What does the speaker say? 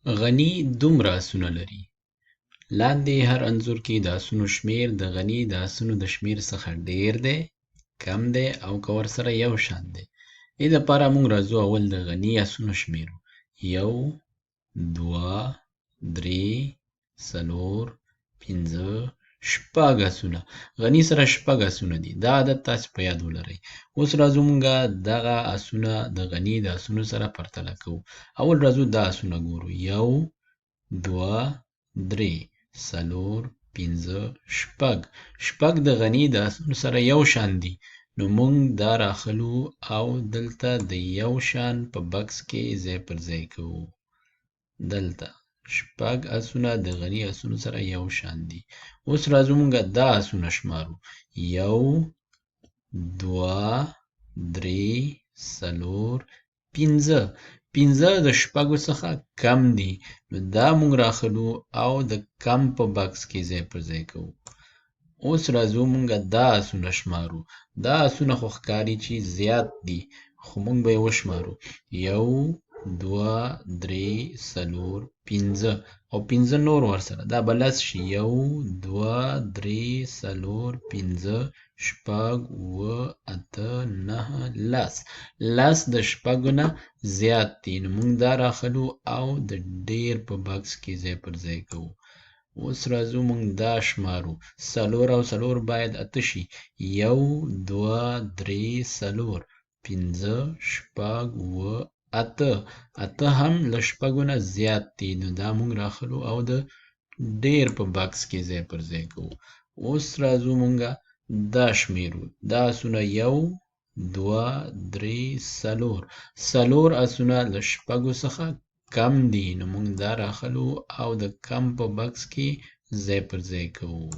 غني دومره اسونه لري. لاندې هر انځور کې د اسونو شمیر د غني د اسونو د شمیر څخه ډیر دی، کم دی او که ورسره یو شان دی. دې دپاره موږ راځو اول د غني اسونو شمیرو. 1، 2، 3، 4، 5، 6 اسونه. غني سره 6 اسونه دي. دا عدد تاسو په یاد ولرئ. اوس راځو موږ دغه اسونه د غني د اسونو سره پرتله کوو. اول راځو دا اسونه ګورو. 1، 2، 3، 4، 5، 6. 6 د غني د اسونو سره یو شان دي، نو موږ دا راخلو او دلته د یو شان په بکس کې ځای پر ځای کوو. دلته 6 اسونه د غني اسونو سره یو شان دي. اوس راځو موږ دا اسونه شمارو. 1، 2، 3، 4، 5. 5 د 6 څخه کم دي، نو دا موږ راخلو او د کم په بکس کې ځای پر ځای کوو. اوس راځو موږ دا اسونه شمارو. دا اسونه خو ښکاري چې زیات دي، خو موږ به یې وشمارو. 1، 2، 3، 4، 5 او 5 نور ورسره، دا به 10 شي. 1، 2، 3، 4، 5، 6، 7، 8، 9، 10. 10 د 6 نه زیات دي، نو موږ دا راخلو او د ډیر په بکس کې ځای پر ځای کوو. اوس راځو موږ دا شمارو. 4 او 4 باید 8 شي. 1، 2، 3، 4، 5، 6، 7، 8. 8 هم له 6 نه زیات دي، نو دا موږ راخلو او د ډیر په بکس کې ځای پر ځای کوو. اوس راځو موږ دا شمیرو. دا اسونه 1، 2، 3، 4. 4 اسونه له 6 څخه کم دي، نو موږ دا راخلو او د کم په بکس کې ځای پر ځای کوو.